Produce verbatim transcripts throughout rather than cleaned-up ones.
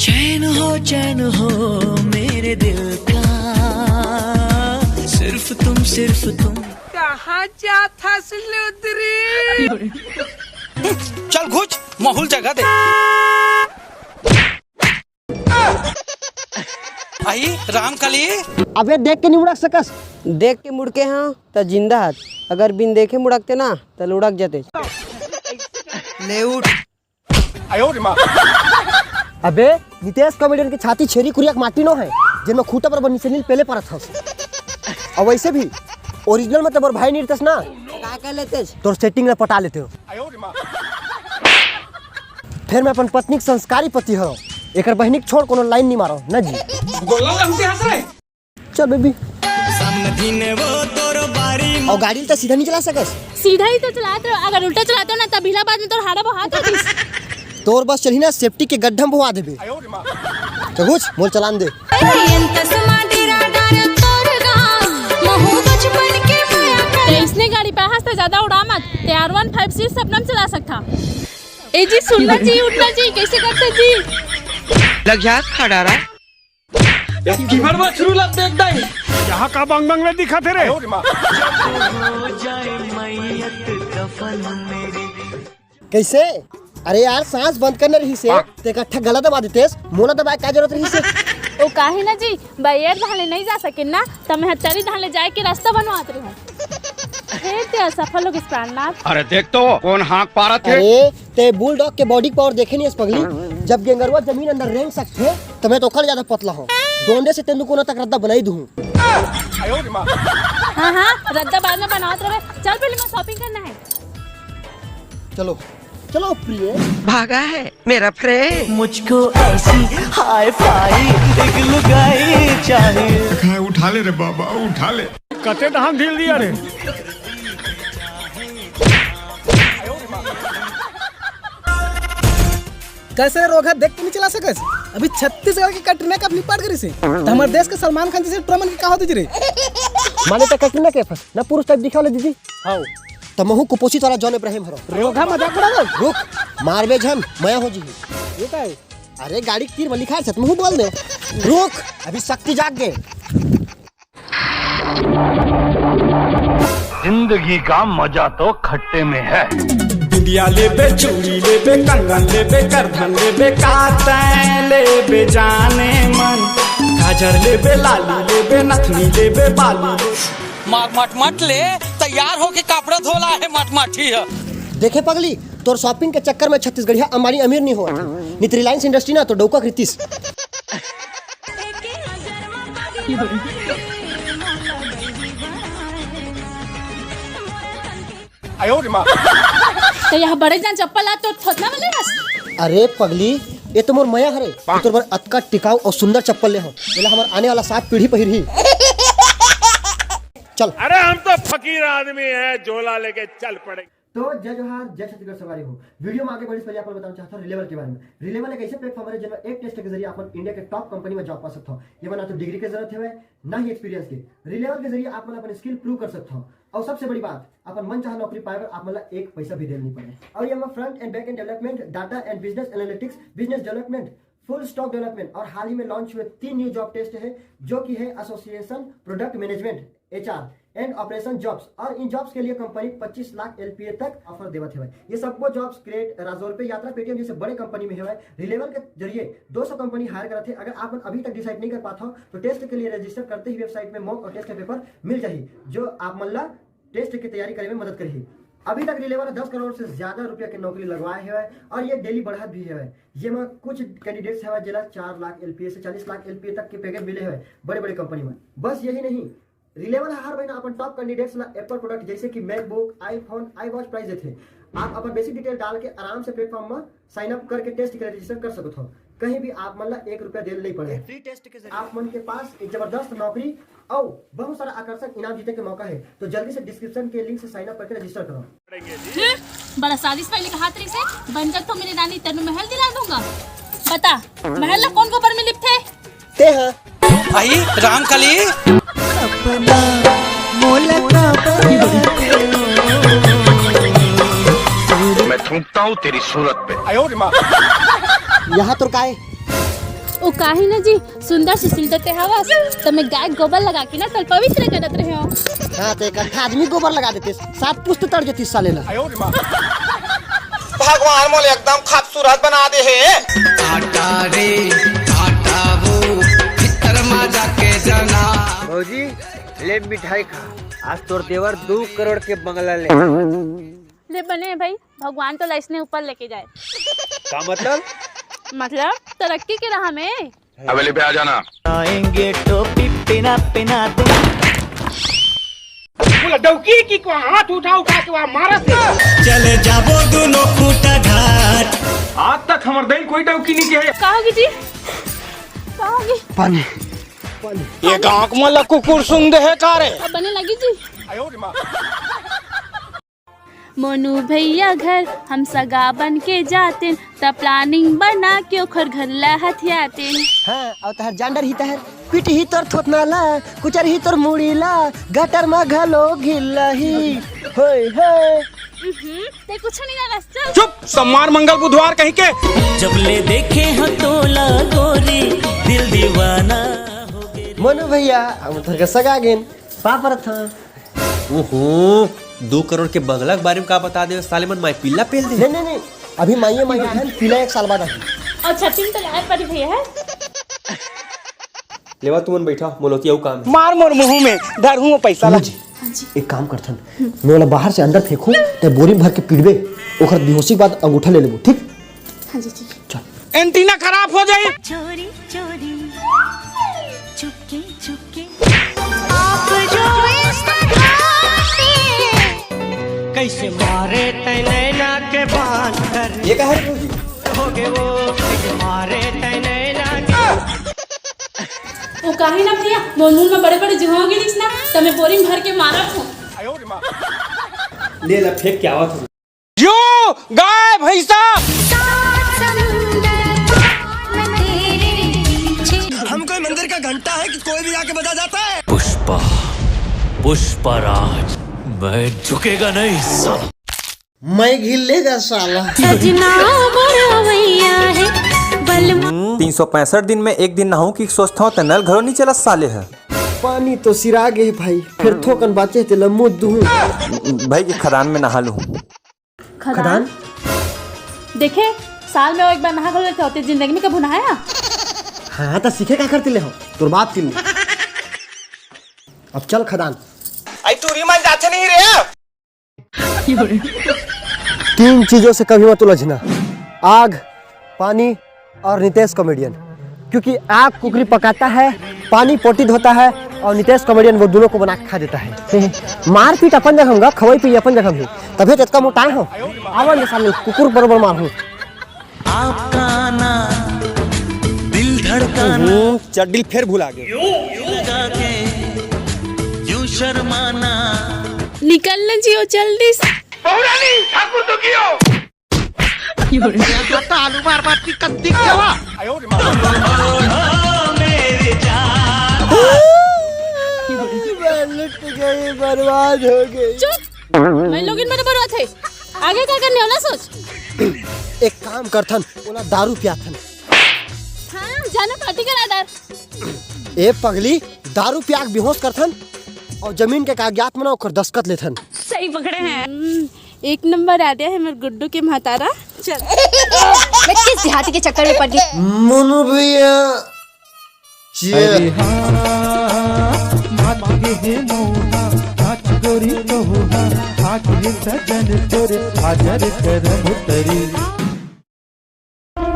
चैन हो, चैन हो मेरे दिल का, सिर्फ तुम, सिर्फ तुम। कहाँ जात हस लुदरी? चल घुच, माहौल जगा दे। आई राम कली। अबे देख के नहीं मुड़क सकस। देख के मुड़के हाँ त जिंदा हत, अगर बिन देखे मुड़कते ना त लुढ़क जते। ले उठ। अबे नितेश कॉमेडियन के छाती छेरी कुरिया के माटी नो है, जेन में खूंटा पर बनी से नील पेले परत हस। और वैसे भी ओरिजिनल में तो मोर भाई नहीं रहतस ना, का कर लेतेस? तोर सेटिंग ला पटा लेते हो। फिर मैं अपन पत्नी के संस्कारी पति हरो, एकर बहिनी के छोड़ कोनो लाइन नहीं मारो ना जी। गोला हमसे हंस रहे। चल बेबी। और गाड़ी ल त सीधा नहीं चला सकस। सीधा ही तो चलात रहो, अगर उल्टा चलाते हो ना तब इलाहाबाद में तोर हाड़ा बहात होतीस। तोर बस चलही ना सेफ्टी के गड्ढा में बोहा देबे। तो कुछ मोल चलान दे। ते इसने गाड़ी पे हंस ते ज्यादा उड़ा मत, ते आर वन फाइव सी सपनम चला सकता। ए जी सुनना जी, उठना जी, कैसे करते जी? लग जा खड़ा रहा। कीमर मछरू ला देख दाई। यहाँ का बंग बंग में दिखा थे रे? कैसे? अरे यार, सांस बंद करना रही से, ते इकट्ठा गला दबा देतेस, मोला दबाए का जरूरत रही से? ओ काहे ना जी, बैयर धाले नहीं जा सके ना, त मैं हत्यारी धाले जाए के रास्ता बनवात रही हूँ। हे ते असफल हो गइस प्राणनाथ। अरे देख तो, कौन हाँक पारत है? अरे, ते बुलडॉग के बॉडी पावर देखे नहीं हस पगली। जब गेंगरुआ जमीन अंदर रेंग सकथे, त मैं तो ओखर ज्यादा पतला हूँ। डोंडे से तेंदू कोना तक रद्दा बनाई दूँ। हाँ हाँ, रद्दा बाद में बनावत रहे। चल पहले मैं शॉपिंग करना है। चलो चलो प्रिय। भागा है मेरा फ्रेंड। मुझको ऐसी हाई फाई एक लुगाई चाहिए। उठा ले रे बाबा, उठा ले। कते दहन ढील दिया रे। कैसे रोगहा देख के नहीं चला सकस? अभी छत्तीसगढ़ के कटरीना कैफ निपट करिस हे, त हमर देश के सलमान खान जैसे ट्रमन के का होती रे? माने त कटरीना कैफ ना पुरुष टाइप दिखावले दीदी। हाँ। त महू कुपोषित वाला जॉन इब्राहिम हरो। रोगहा मजाक उड़ावत। रुक, मारबे झन, मया हो जी। ये का है? अरे गाड़ी के तीर में लिखा है, सतमहू बोल दे। रुक, अभी शक्ति जाग गए। जिंदगी का मजा तो खट्टे में है। बिंदिया लेबे, चूड़ी लेबे, कंगन लेबे, करधन लेबे, का तैं लेबे जाने मन। काजर लेबे, लाली लेबे, नथनी लेबे, बाली लेबे। मट मट मट ले, तैयार होके कपड़ा धोला है मट मट ही है। देखे पगली, तोर शॉपिंग के चक्कर में छत्तीसगढ़िया अंबानी अमीर नहीं होवत हे। नहीं त रिलायंस इंडस्ट्री ना तो डौका करितिस। त यह बड़े जान चप्पल ला तो थोथना वाले हस। अरे पगली, ये तो मोर मया हरे। तोर बर अतका टिकाऊ और सुंदर चप्पल ले हो। एला हमर आने वाला सात पीढ़ी पहिरही। चल। अरे हम तो फकीर आदमी हैं, झोला लेके चल पड़े। तो जय जोहार, जय छत्तीसगढ़ संगवारी हो। वीडियो में आगे बढ़ने से पहले आप लोग बताना चाहता हूँ रिलेवल के बारे में। रिलेवल एक ऐसे प्लेटफॉर्म है जिसमें एक टेस्ट के जरिए आप लोग इंडिया के टॉप कंपनी में जॉब पा सकते हो। ये ना तो डिग्री की जरूरत है, ना ही एक्सपीरियंस की। रिलेवल के जरिए आप मतलब अपनी स्किल प्रूव कर सकते हो। और सबसे बड़ी बात, अपन मन चाह नौकरी पाए बर आप मतलब एक पैसा भी देना नहीं पड़े। और ये front end back and development, data and business analytics, business development, full stock development और हाल ही में लॉन्च हुए तीन न्यू जॉब टेस्ट है, जो कि है association product management, HR and operation jobs. और इन जॉब्स के लिए कंपनी पच्चीस लाख एलपीए तक ऑफर देवत है। ये सबको जॉब्स क्रिएट राजौर पे यात्रा पेटीएम जैसे बड़े कंपनी में है। रिलेवल के जरिए दो सौ कंपनी हायर करत है। अगर आप मन अभी तक डिसाइड नहीं कर पाता हो तो टेस्ट के लिए रजिस्टर करते ही वेबसाइट में मॉक और टेस्ट का पेपर मिल जाही, जो आप मन ला टेस्ट की तैयारी करे में मदद करही। अभी तक रिलेवल दस करोड़ से ज्यादा रुपया के नौकरी लगवाए है और ये डेली बढ़त भी है। ये में कुछ कैंडिडेट्स है जेला चार लाख एलपीए से चालीस लाख एलपीए तक के पैकेज मिले है बड़े बड़े कंपनी में। बस यही नहीं, रिलेवल हर महीना अपन टॉप कैंडिडेट्स ला एप्पल प्रोडक्ट जैसे कि MacBook, iPhone, I watch price देथे। आप अपन बेसिक डिटेल डाल के आराम से प्लेटफॉर्म में साइन अप करके टेस्ट के रजिस्टर कर सकत हो। कहीं भी आप मन ला एक रुपया देल नहीं पड़े। फ्री टेस्ट के जरिए आप मन के पास एक जबरदस्त नौकरी और बहुत सारा आकर्षक इनाम जीते के मौका है। तो जल्दी से डिस्क्रिप्शन के लिंक से साइन अप करके रजिस्टर करो। हम्म, बड़ा साजिश पहले कहा तेरे से, बन जा तो मेरी रानी, तेरे महल दिला दूंगा। बता, महल ला कौन गोबर में लिपथे? ते हा। आई राम कली। अपना मोला का बात। मैं थूकता हूँ तेरी सूरत पे। यहाँ तो काय? ओ काहे न जी, सुंदर सुशील तो ते हवस, त मैं गाय गोबर लगा के ना तोला पवित्र करत रहे हूँ। हाँ, तो एक आदमी गोबर लगा देते, सात पुस्त तड़ जतिस साले ला। भगवान मोला एकदम खूबसूरत बना दे हे। आटा रे, आटा वो, भीतर मा जाके जना। भौजी, ले मिठाई खा, आज तोर देवर दू करोड़ के बंगला ले। ले बने भाई, भगवान तोला अइसने ऊपर लेके जाए। का मतलब? मतलब तरक्की के राह में। हवेली पे आ जाना। आएंगे टोपी पिना पिना दे। बोला डौकी की को हाथ उठा उठा के वहाँ मारत हे। चले जाबो दोनों खूंटा घाट। आज तक हमर दई कोई डौकी नहीं कहे। का होगे जी? का होगे? पानी। ये गाँव के मोला कुकुर सुन दे हे का रे? अब बने लगी जी। मोनू भैया घर हम सगा बन के जातेन, त planning बना के ओखर घर ला हथियातेन। हाँ, अउ तहर जांडर ही तहर पीट ही तोर थोथना ला, कुचर ही तोर मुड़ी ला, गटर मा घलो गिल्ला ही। होय, होय। हम्म, ते कुछ नहीं जाना, चल। चुप, सम्मान मंगल बुधवार कहीं के। जब ले देखे हो तोला गोरी, दिल दीवाना हो गे। मोनू भैया, हम तोर के सगा गेन, पाँव परत हन। ओहो, दो करोड़ के बंगला के बारे में का बता दे, साले मन माई पिल्ला पेल दे। नहीं, नहीं, नहीं, अभी माइये माई आए हैं, पिल्ला एक साल बाद आए। अच्छा, तीन तो लाए पड़ी भैया है। लेवा तुमन बैठा, मोला ओती अउ काम हे। मार मोर मुंह में, धरहूं पैसा ला। जी, एक काम करथन, मैं ओला बाहर से अंदर फेंकहूं, ते बोरी भर के पीटबे, ओकर बेहोशी के बाद अंगूठा ले लेबो, ठीक? हाँ जी, ठीक है। चल। एंटीना खराब हो जाई। चोरी चोरी, चुपके चुपके, आप जो इस तरह से कैसे मारे तै नैना के बांध कर। ये का है रे भौजी? हो गए वो, कैसे मारे तै नैना के। ओ काहे ना भैया, मोर मुंह में बड़े-बड़े जुहां गिरिस ना, त मैं बोरी में भर के मारत हूँ। ले ला, फेंक के आवत हूँ। यो गाय भैंसा। हम कोई मंदिर का घंटा है कि कोई भी आके बजा जाता है? पुष्पा, पुष्पराज, मैं झुकेगा नहीं साला। मैं घिल्लेगा साला। सजना मोर अवैया है, बलमा। तीन सौ पैंसठ दिन में एक दिन नहाऊं कि सोचता हूँ, त नल घरो नहीं चला साले है। पानी तो सिरा गे भाई, फिर थोकन बाचे ते लम्मू दूं। भाई के खदान में नहा लूं। खदान? खदान? देखे, साल में वो एक बार नहा घलो लेते होते, जिंदगी में कभू नहाया? हाँ, त सीखे का करते ले हो, तोर बाप के लिए। अब चल खदान। आई टूरी मन जाथे नहीं रे। तीन चीजों से कभी मत उलझना, आग, पानी और नितेश कॉमेडियन, क्योंकि आग कुकरी पकाता है, पानी पोटी धोता है और नितेश कॉमेडियन वो दोनों को बना के खा देता है। मारपीट अपन जगह होगा, खवाई पी अपन जगह भी, तभी तो इतना मोटाए हो। आवन के सामने कुकुर बरोबर मार हूँ। आपका आना, दिल धड़काना। हम्म, चड्डी फिर भुला गए। लगा के क्यों शर्माना। निकल न जियो जल्दी से। बहुरानी ठाकुर तो कियो। आलू मार बात की कत्ती क्या हुआ? मैं लुट गई, बर्बाद हो गई। चुप। मैं लोगिन बने बर्बाद है। आगे का करने वाला सोच। एक काम करथन, ओला दारू पियाथन। हाँ, जाना पार्टी करा दार। ए पगली, दारू पिया के बेहोश करथन और जमीन के कागजात में ना ओकर दस्तखत लेथन। सही पकड़े हैं। हम्म, एक नंबर आ गया है मेरे गुड्डू के महतारा। चल। मैं किस देहाती के चक्कर में पड़ गई? मोनू भैया, cheers। अरे हाँ, मात के हे मोहा, नाच गोरी तो हुआ, आके हे सजन तोरे, हाजर करम तरी।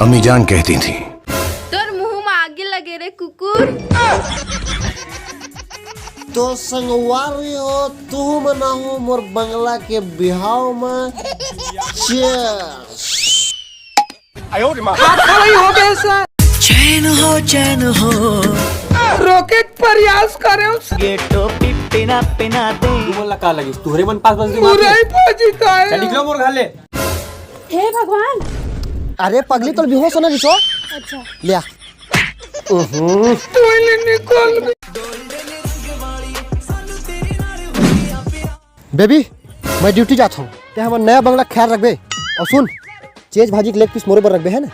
अम्मी जान कहती थी। तोर मुंह में आगे लगे रे कुकुर। तो संगवारी हो, तू मना हो मोर बंगला के बिहाव में। Cheers। चैन हो, चैन हो। रोके के प्रयास करे उस। ये टोपी पिना पिना दे। तू बोला का लगी? तुहरे मन पास बस दिमाग। बुराई बाजी का है। चल निकलो मोर घर ले। हे भगवान। अरे पगली, तोर बेहोश होना रिसो। अच्छा। ले आ। उहुं। तू ले निकल। बेबी, मैं ड्यूटी जात हूँ, ते हमर नया बंगला ख्याल रखबे। और सुन, चेज भाजी के लेग पीस मोरे बर रखबे, है ना?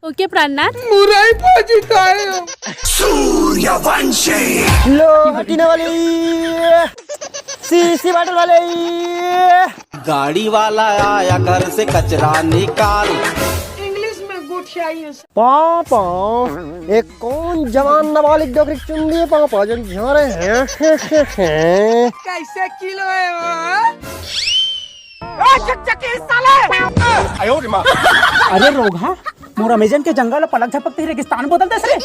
ओके प्राणनाथ। मुरई भाजी खाए हो। सूर्यवंशी। लो हटीने वाली। सीसी बाटल वाले। गाड़ी वाला आया घर से कचरा निकाल। इंग्लिश में गुड चाहिए। पापा, एक कौन जवान नाबालिग डोकरी चुन लिए पापा, जो झारे हैं। कैसे किलो है वो? ए, चकचकी साले! अरे रोगहा, मोर अमेजन के जंगल पलक झपकते ही रेगिस्तान बदल देस रे।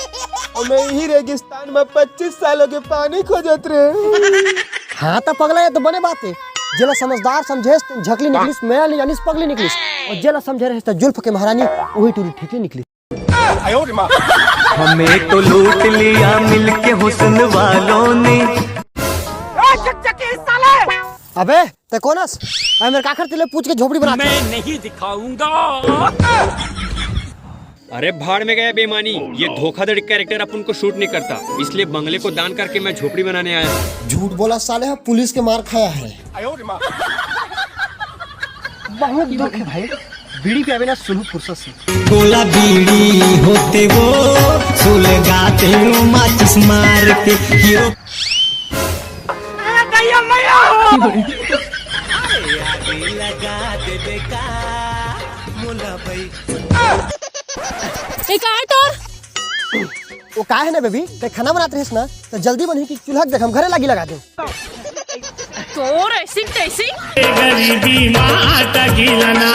मैं ही रेगिस्तान में पच्चीस सालों के पानी खोजत रहे। हाँ त पगला, ये तो बने बात है। जेला समझदार समझेस त झकली निकलिस, मैं नहीं जानिस पगली निकलिस। और जेला समझे रहे त जुल्फ के महारानी, वही टूरी ठिकली निकलिस। हमें तो लूट लिया मिलके हुस्न वालों ने। अबे, ते कोन अस? अबे, मेरे काखर तेले पूछ के झोपड़ी बना। मैं नहीं दिखाऊंगा। अरे भाड़ में गया बेईमानी, ये धोखाधड़ी कैरेक्टर अपन को सूट नहीं करता, इसलिए बंगले को दान करके मैं झोपड़ी बनाने आया हूँ। झूठ बोला साले, पुलिस के मार खाया है। बहुत दुख है भाई, बीड़ी पियाबे ना सुलू फुर्सत से। गोला बीड़ी होते वो सुलगाते हो माचिस मार के। हीरो। एक आठ और। वो का है ना बेबी, ते खाना बनात रहिस ना, तो जल्दी बनही कि चूल्हा के जगह हम घरे लागी लगा दे। तोर ऐसी तैसी। गरीबी माँ टकीलना।